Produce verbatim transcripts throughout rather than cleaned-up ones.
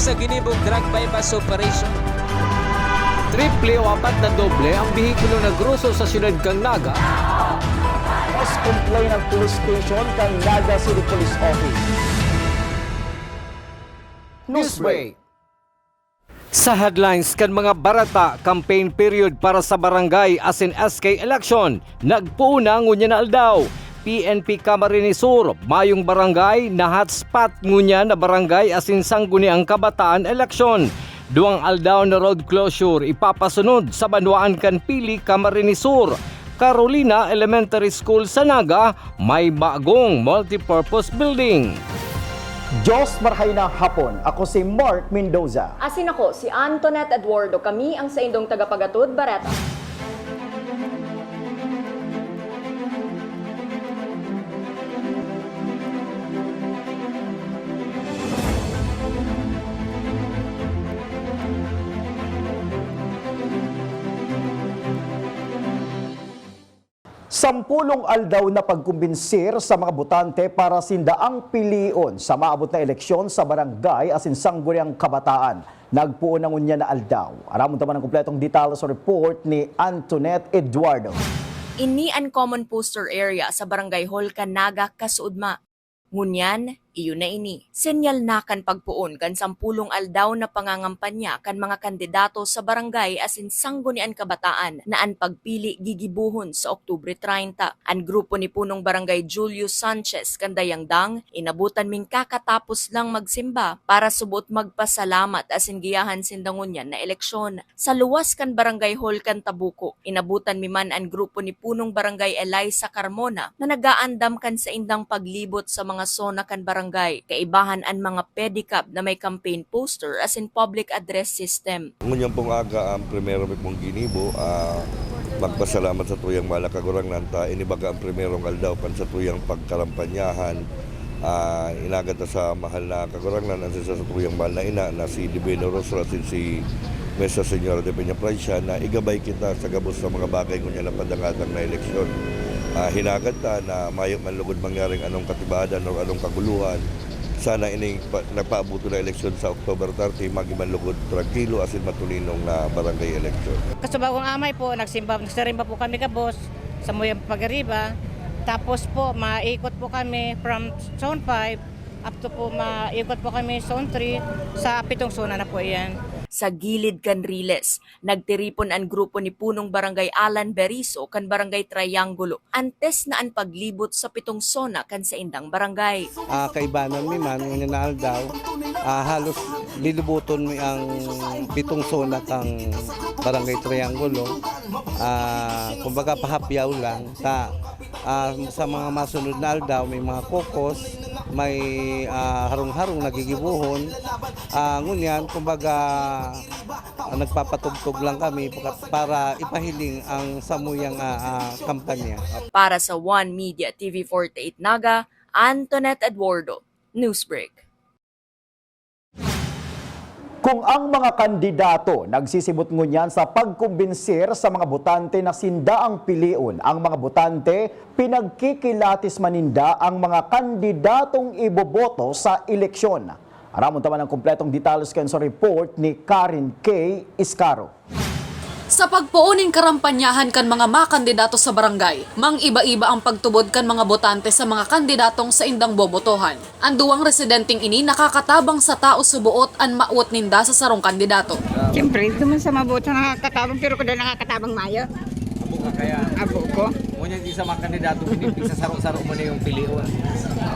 Sa ginibong drug buy-bust operation. Triple o apat na doble ang behikulo na groso sa siyudad kan Naga. Mas complain ang police station kan Naga City Police Office. Newsbreak. Sa headlines kan mga bareta, campaign period para sa barangay asin S K election, nagpoon na ngunyan na aldaw. P N P Camarines Sur, mayong barangay na hotspot ngunyan na barangay asin Sangguniang Kabataan eleksyon. Duwang aldaw na road closure ipapasunod sa banwaan kan Pili, Camarines Sur. Carolina Elementary School sa Naga, may bagong multipurpose building. Diyos marhay na hapon. Ako si Mark Mendoza. Asin ako, si Antoinette Eduardo. Kami ang saindong tagapagatod, Bareta. Sampulong aldaw na pagkumbinsir sa mga botante para sinda ang pilion sa maabot na eleksyon sa barangay asin sangguniang kabataan. Nagpoon na ngunyan na aldaw. Aramon ta man ang kompletong detalye sa report ni Antoinette Eduardo. Ini an common poster area sa Barangay Hall kan Naga, Kasuudma. Ngunyan, iyo na ini. Senyal na kan pagpoon kan sampulong aldaw na pangangampanya kan mga kandidato sa barangay asin sanggunian kabataan na an pagpili gigibohon sa Oktubre treinta. An grupo ni Punong Barangay Julius Sanchez kan Dayangdang, inabutan ming kakatapos lang magsimba para subot magpasalamat asin giyahan sinda ngunyan na eleksyon. Sa luwas kan Barangay Hall kan Tabuco, inabutan mi man an grupo ni Punong Barangay Eliza Carmona na nag-aandam kan saindang paglibot sa mga sona kan barangay, kaibahan an mga pedicab na may campaign poster asin public address system. Ngunyan pong aga, ang primero mi pong ginibo, ah, magpasalamat sa tuyang mahal na Kagurangnan ta inibaga ang primerong aldaw kan satuyang pagkarampanyahan. Ah, inagad ta sa mahal na Kagurangnan, asin sa satuyang mahal na ina na si Divino Rosro asin si Nuestra Señora de Peña Francia, na igabay kita sa gabos na mga bagay ngunyan na padangatang na eleksyon. Ah, hinagad ta na mayo man lugod mangyaring anong katibahadan o anong kaguluhan. Sana ining pa-, napaaboton na eleksyon sa October thirty, magin man lugod trangkilo asin matulinong na barangay eleksyon. Kasubago ang amay po, nagsimba, nagsirimba po kami gabos sa muyang pagariba. Tapos po, maikot po kami from zone five up to po, maikot po kami zone three, sa pitong zona na po iyan. Sa gilid kan Riles, nagtiripon an grupo ni Punong Barangay Alan Beriso kan Barangay Triangulo, antes na an paglibot sa pitong sona kan saindang barangay. Ah, kaibanan mi man, ngunyan na aldaw, ah, halos liliboton mi ang pitong sona kan Barangay Triangulo. Ah, kumbaga, pahapyaw lang. Sa, ah, sa mga masunod na aldaw, may mga kokos, may, ah, harong-harong na gigibohon. Ah, ngunyan, kumbaga, ah, nagpapatugtog lang kami pa-, para ipahiling ang samuyang, ah, ah, kampanya. Para sa One Media T V forty-eight Naga, Antoinette Eduardo, Newsbreak. Kung ang mga kandidato nagsisibot ngunyan sa pagkumbinsir sa mga botante na sinda ang pilion, ang mga botante, pinagkikilatis man ninda ang mga kandidatong iboboto sa eleksyon. Aramon ta man ang kompletong detalye kan sa report ni Karen K Iscaro. Sa pagpoon nin karampanyahan kan mga makandidato sa barangay, mang-iba-iba ang pagtubod kan mga botante sa mga kandidatong saindang bobotohan. An duwang residenteng ini nakakatabang sa tao suboot an mawot ninda sa sarong kandidato. Siyempre, duman sa mabuot sa nakakatabang, pero kada nakakatabang mayo. Abo ka kaya? Abo ko. Ngunyan, di sa mga kandidato, pinipig sa saro-saro mo na yung pilion.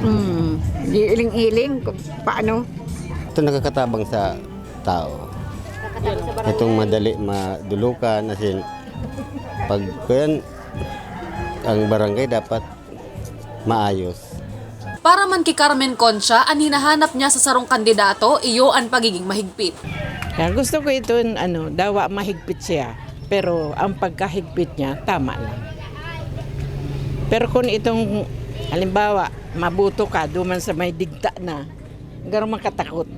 Hmm, di iling-iling kung paano. Ito nakakatabang sa tao. Itong madali madulukan, as in, pag kuyan, ang barangay dapat maayos. Para man ki Carmen Concha, an hinahanap niya sa sarong kandidato, iyo an pagiging mahigpit. Kaya gusto ko ito, ano, dawa mahigpit siya. Pero ang pagkahigpit niya, tama lang. Pero kung itong, halimbawa, mabuto ka, duman sa may digta na, garo makatakot.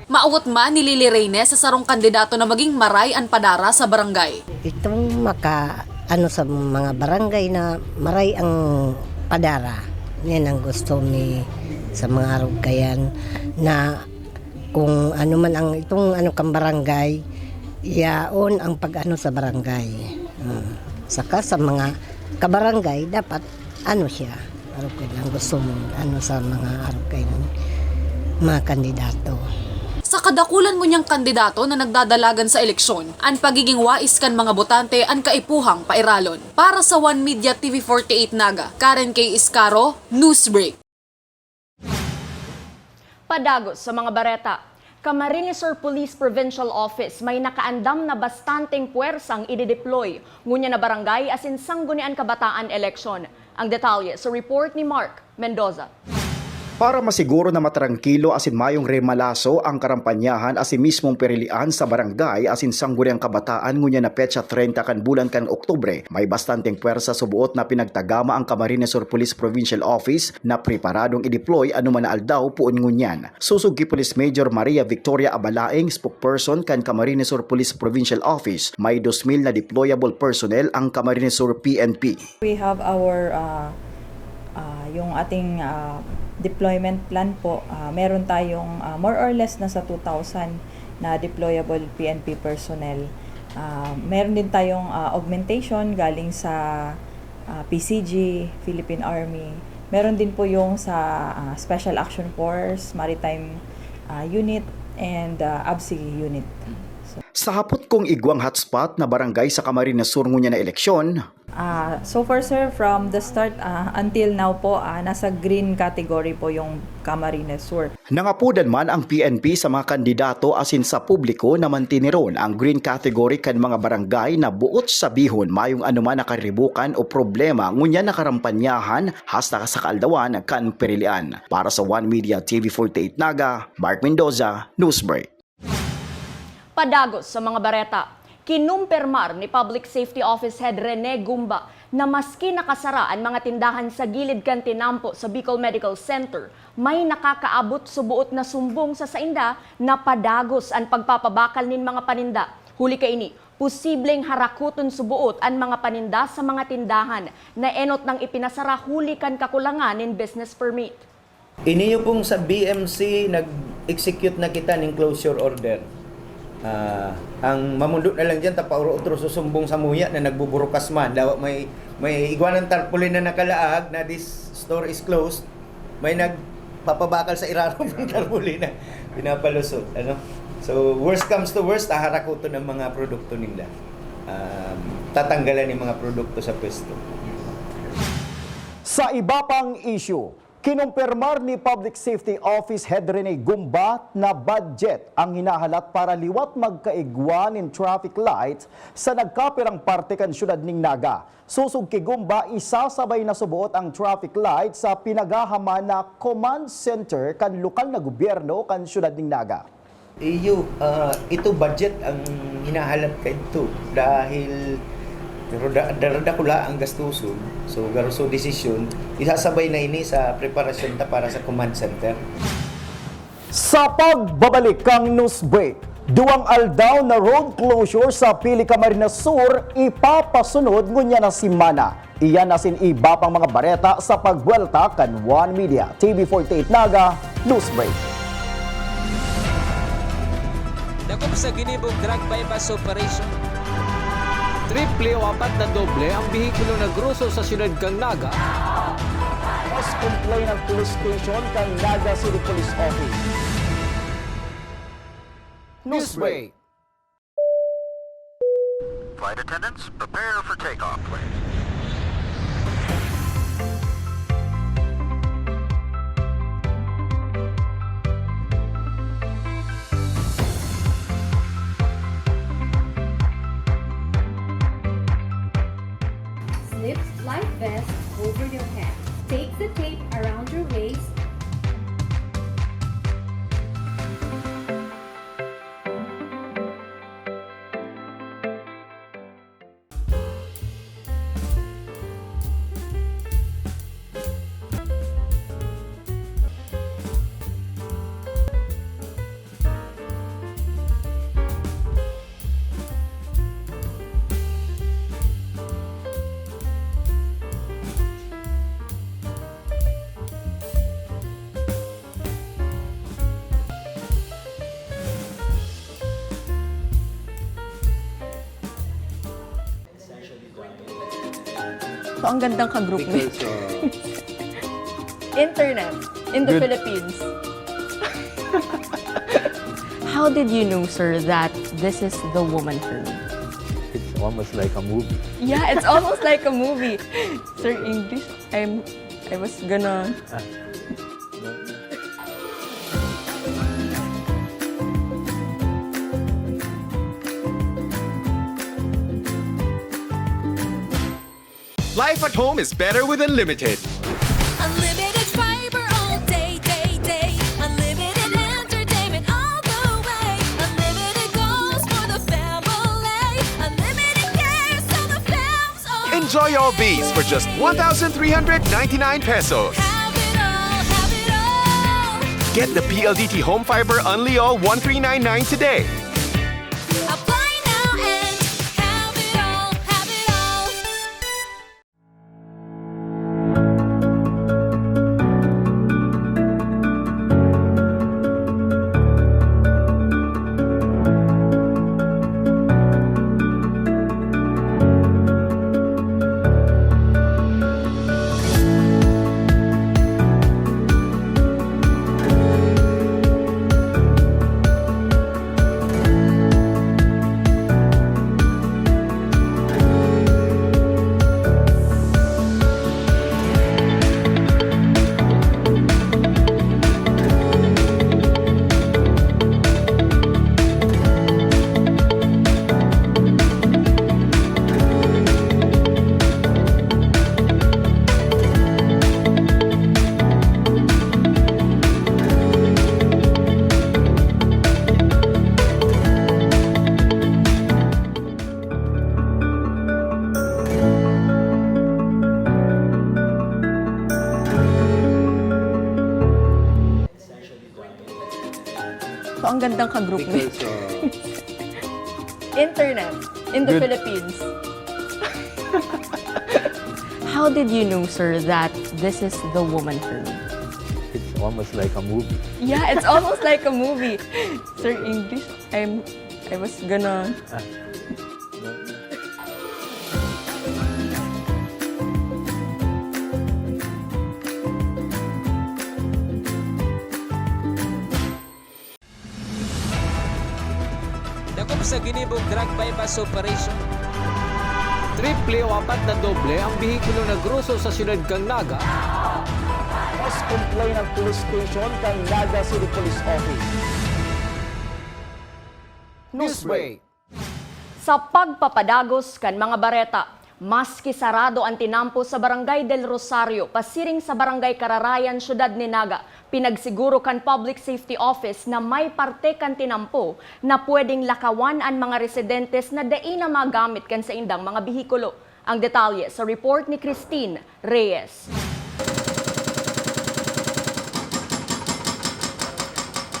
Maawot man ni Lily Reynes sa sarong kandidato na maging maray an padara sa barangay. Itong maka-, ano, sa mga barangay na maray ang padara. Yan ang gusto mi sa mga arog kayan na Kung ano man ang itong ano kang barangay, yaon ang pag-ano sa barangay. Ah, saka sa mga kabarangay, dapat ano siya, arog kaini ang gusto mong ano sa mga arog kaini, mga kandidato. Sa kadakulan nguniyang kandidato na nagdadalagan sa eleksyon, an pagiging wais kan mga botante an kaipuhang pairalon. Para sa One Media T V forty-eight Naga, Karen K Iscaro, Newsbreak. Padagos sa mga bareta. Camarines Sur Police Provincial Office may nakaandam na bastanteng puwersang idideploy ngunyan na barangay asin sangguniang kabataan eleksyon. Ang detalye sa report ni Mark Mendoza. Para masiguro na matrangkilo asin mayong remalaso ang karampanyahan asin mismong pirilian sa barangay asin sangguniang kabataan ngunyan na petsa treinta kan bulan kan Oktubre, may bastanteng puwersa suboot na pinagtagama ang Camarines Sur Police Provincial Office na preparadong i-deploy anoman na aldaw poon ngunyan. Susog ki Police Major Maria Victoria Abalaing, spokesperson kan Camarines Sur Police Provincial Office, may dos mil na deployable personnel ang Camarines Sur P N P. We have our, ah, ah, yung ating, ah, deployment plan po. Ah, meron tayong, ah, more or less nasa two thousand na deployable P N P personnel. Ah, meron din tayong, ah, augmentation galing sa, ah, P C G, Philippine Army. Meron din po yung sa, ah, Special Action Force, Maritime, ah, Unit, and, ah, ABSI Unit. So, Sa hapot kong igwang hotspot na barangay sa Camarines Sur ngunyan na eleksyon, Ah, so far, sir, from the start, ah, until now po, ah, nasa green category po yung Camarines Sur. Nangapodan man ang P N P sa mga kandidato asin sa publiko na mantiniron ang green category kan mga barangay na boot sabihon mayong anoman na karibukan o problema ngunyan na karampanyahan hasta sa kaaldawan kan pirilian. Para sa One Media T V forty-eight Naga, Mark Mendoza, Newsbreak. Padagos sa mga bareta. Kinumpirmar ni Public Safety Office Head Rene Gumba na maski nakasara an mga tindahan sa gilid kan tinampo sa Bicol Medical Center, may nakakaabot suboot na sumbong sa sainda na padagos an pagpapabakal nin mga paninda. Huli kaini, posibleng harakoton suboot an mga paninda sa mga tindahan na enot nang ipinasara huli kan kakulangan nin business permit. Iniyo pong sa B M C, nag-execute na kita ning closure order. Ah, ang mamundo na lang diyan, ta pauro-otro susumbong sa muya na nagbuburukas man. Dawa may, may igwa ng tarpaulin na nakalaag na this store is closed. May nagpapabakal sa irarom ng tarpaulin na pinapalusot, ano? So, worst comes to worst, haharakoton ang mga produkto nila. Um, tatanggalan yung mga produkto sa pwesto. Sa iba pang issue, kinumpirmar ni Public Safety Office Head Rene Gumba na budget ang hinahalat para liwat magkaigwa nin traffic light sa nagkapirang parte kan siyudad nin Naga. Sosog ki Gumba, isasabay na suboot ang traffic light sa pinaghahaman na command center kan lokal na gobyerno kan siyudad nin Naga. Iyo, ah, ito budget ang hinahalat kaidto dahil pero da, da, dakula ang gastuson. So, garo so desisyon, isasabay na ini sa preparasyon ta para sa command center. Sa pagbabalik kan news break, duwang aldaw na road closure sa Pili Camarines Sur ipapasunod ngunyan na semana. Iyan asin iba pang mga bareta sa pagbuwelta kan One Media T V forty-eight Naga News Break. Dakop sa ginibong drug buy-bust operation. Triple o apat na doble ang behikulo na groso sa siyudad kan Naga. Mas complaint ang police station kan Naga City Police Office. News Break. Flight attendants, prepare for takeoff, please. Slip life vest over your head. Take the tape around your waist. Ang gandang ka-group mate. Because uh, Internet in the Good. Philippines. How did you know, sir, that this is the woman for me? It's almost like a movie. Yeah, it's almost like a movie. Sir English, I'm I was gonna Life at home is better with Unlimited. Unlimited fiber all day, day, day. Unlimited entertainment all the way. Unlimited goals for the family. Unlimited cares so the fam's all Enjoy all these for just one thousand three hundred ninety-nine pesos. Have it all, have it all. Get the P L D T Home Fiber Unli All one three nine nine today. Apply now and have it all, have it all. So, ang gandang ka-group mate. Because uh, Internet in the Good. Philippines. How did you know, sir, that this is the woman for me? It's almost like a movie. Yeah, it's almost like a movie. Sir English, I'm I was gonna Dakop sa ginibong drug buy-bust operation. Triple o apat na doble ang behikulo na groso sa siyudad kan Naga. Mas complain ang police station kan Naga City Police Office. Newsbreak. Sa pagpapadagos kan mga bareta, maski sarado an tinampo sa Barangay Del Rosario, pasiring sa Barangay Kararayan, Syudad ni Naga, pinagsiguro kan Public Safety Office na may parte kan tinampo na pwedeng lakawan an mga residentes na dai na magamit kan saindang mga behikulo. Ang detalye sa report ni Christine Reyes.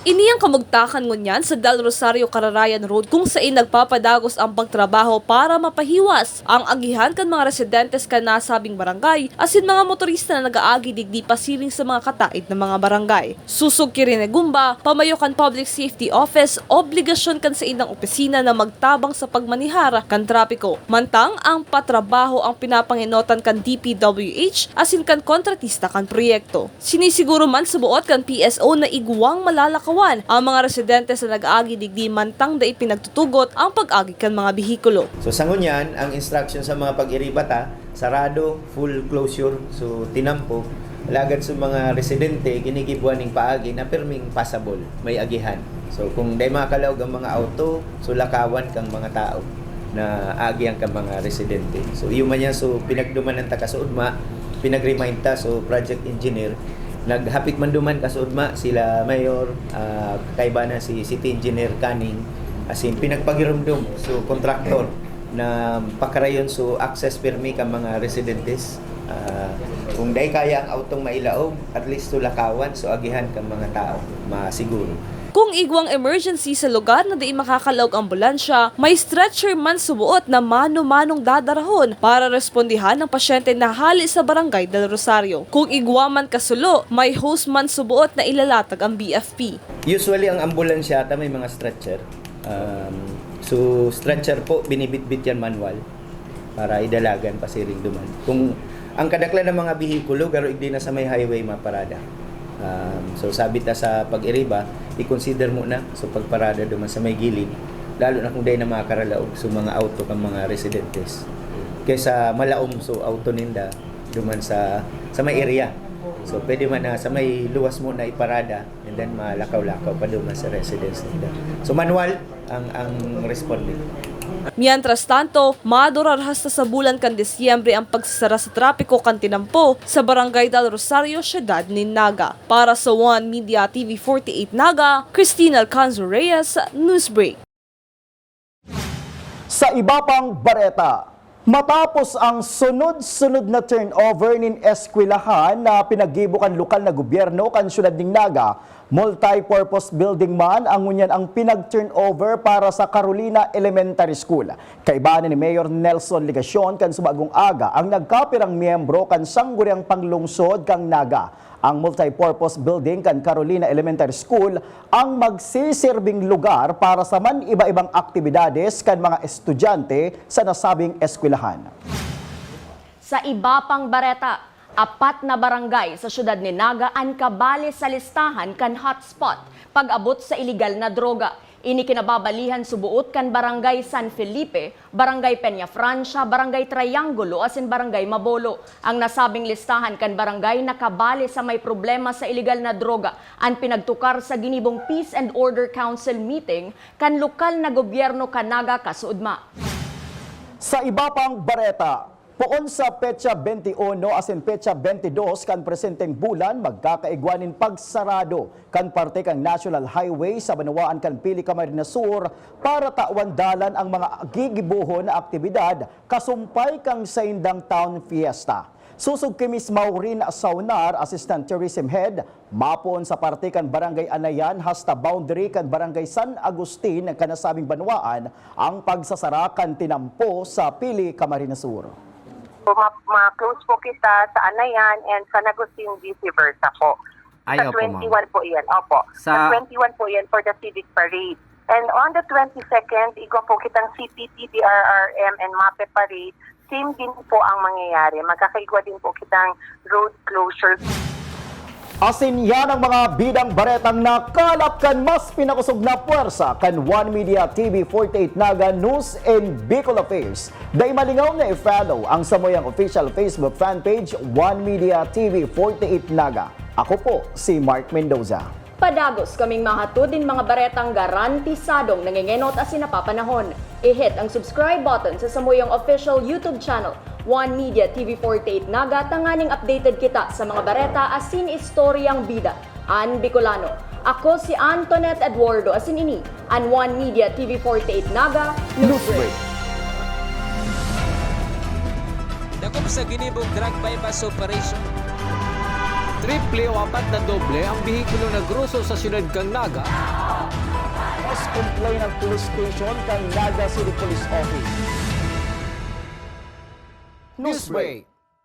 Ini ang kamugtakan ngunyan sa Del Rosario Kararayan Road, kung sain nagpapadagos ang pagtrabaho para mapahiwas ang agihan kan mga residentes kan nasabing barangay asin mga motorista na nag-aagi digdi pasiring sa mga kataed na mga barangay. Susog ki Rene Gumba, pamayo kan Public Safety Office, obligasyon kan saindang opisina na magtabang sa pagmanihar kan trapiko, mantang ang patrabaho ang pinapangenotan kan D P W H asin kan kontratista kan proyekto. Sinisiguro man suboot kan P S O na igwang malalakawan ang mga residente sa nag-agi digdi mantang dai pinagtutugot ang pag-agi kan mga behikulo. So sa ngunyan, ang instruction sa mga pag-iriba ta, sarado, full closure, so tinampo. Alagad sa mga residente, ginigibuan ning paagi na pirming passable, may agihan. So kung dai makalaog ang mga auto, so lakawan kang mga tao na agi ang kang mga residente. So iyo man yan, so pinagdumanan ta kasuodma, pinag-remind ta, so project engineer, naghapit man duman kasuodma sila mayor, ah, kaiba na si city engineer Kaning, asin pinagpagirumdom, so contractor, na pakarayon so access permi kan mga residentes. Ah, kung dai kaya ang autong mailaog, at least so lakawan, so agihan kan mga tao, masiguro. Kung igwang emergency sa lugar na dai makakalaog ambulansya, may stretcher man suboot na mano-manong dadarahon para respondihan ang pasyente na hali sa Barangay Del Rosario. Kung igwa man kasulo, may hose man suboot na ilalatag ang B F P. Usually, ang ambulansya ata may mga stretcher. Um, so, stretcher po, binibitbit yan manual para idalagan pasiring duman. Kung Ang kadaklan ng mga behikulo, garo igdi na sa may highway maparada. Um, so, sabi ta sa pag-iriba, i-consider mo na. So, pagparada duman sa may gilid, lalo na kung dahil na makakaralaog sa mga auto kang mga residentes. Kaysa malaom so auto ninda duman sa, sa may area. So, pwede man na sa may luwas mo na iparada and then malakaw-lakaw pa duman sa residence ninda. So, manual ang, ang responding. Mientras tanto, madurar hasta sa bulan kan Disyembre ang pagsasara sa trapiko kan tinampo sa Barangay Del Rosario, siyudad nin Naga. Para sa One Media T V forty-eight Naga, Christine Alcanzo Reyes, Newsbreak. Sa iba pang bareta, matapos ang sunod-sunod na turnover nin eskwelahan na pinaggibo kan lokal na gobyerno kan siyudad nin Naga, multipurpose building man ang ngunyan ang pinag-turnover para sa Carolina Elementary School. Kaiba na ni Mayor Nelson Legacion kan subagong aga ang nagkapirang miyembro kan sangguniang panglungsod kan Naga. Ang multipurpose building kan Carolina Elementary School ang magsiserbing lugar para sa man-iba-ibang aktibidades kan mga estudyante sa nasabing eskwelahan. Sa iba pang bareta, apat na barangay sa siyudad ni Naga an kabali sa listahan kan hotspot pag-abot sa iligal na droga. Ini kinababalihan suboot kan Barangay San Felipe, Barangay Peñafrancia, Barangay Triangulo asin Barangay Mabolo. Ang nasabing listahan kan barangay nakabali sa may problema sa iligal na droga an pinagtukar sa ginibong Peace and Order Council meeting kan lokal na gobyerno kan Naga kasuodma. Sa iba pang bareta, poon sa petsa twenty-one asin petsa twenty-two kan presenteng bulan, magkakaigwa nin pagsarado kan parte kan National Highway sa banwaan kan Pili, Camarines Sur para tawan dalan ang mga gigibohon na aktibidad kasumpay kan saindang Town Fiesta. Susog ki Miss Maureen Saunar, Assistant Tourism Head, mapoon sa parte kan Barangay Anayan hasta boundary kan Barangay San Agustin kan nasabing banwaan ang pagsasara kan tinampo sa Pili, Camarines Sur. Po, ma- ma-close po kita sa Anayan and San Agustin, vice versa po. Ay, sa opo, ma'am. twenty-one po yan. Opo. Sa- Sa twenty-one po yan for the civic parade. And on the twenty-second, igwa po kitang C P T, D R R M, and MAPE parade. Same din po ang mangyayari. Magkakaigwa din po kitang road closure. Asin yan ang mga bidang baretang nakalap kan mas pinakosog na pwersa kan One Media T V forty-eight Naga News and Bicol Affairs. Dai malingaw na i-follow ang samuyang official Facebook fan page, One Media T V forty-eight Naga. Ako po si Mark Mendoza. Padagos kaming mahatod nin mga baretang garantisadong nangengenot asin napapanahon. I-hit ang subscribe button sa samuyang official YouTube channel, One Media T V forty-eight Naga, tanganing updated kita sa mga bareta asin istoryang bida an Bicolano. Ako si Antoinette Eduardo asin ini an One Media T V forty-eight Naga Newsbreak. Dakop sa ginibong drug buy-bust operation. Triple o apat na doble ang behikulo na groso sa siyudad kan Naga. Mas complain ang police station kan Naga City Police Office. Newsbreak.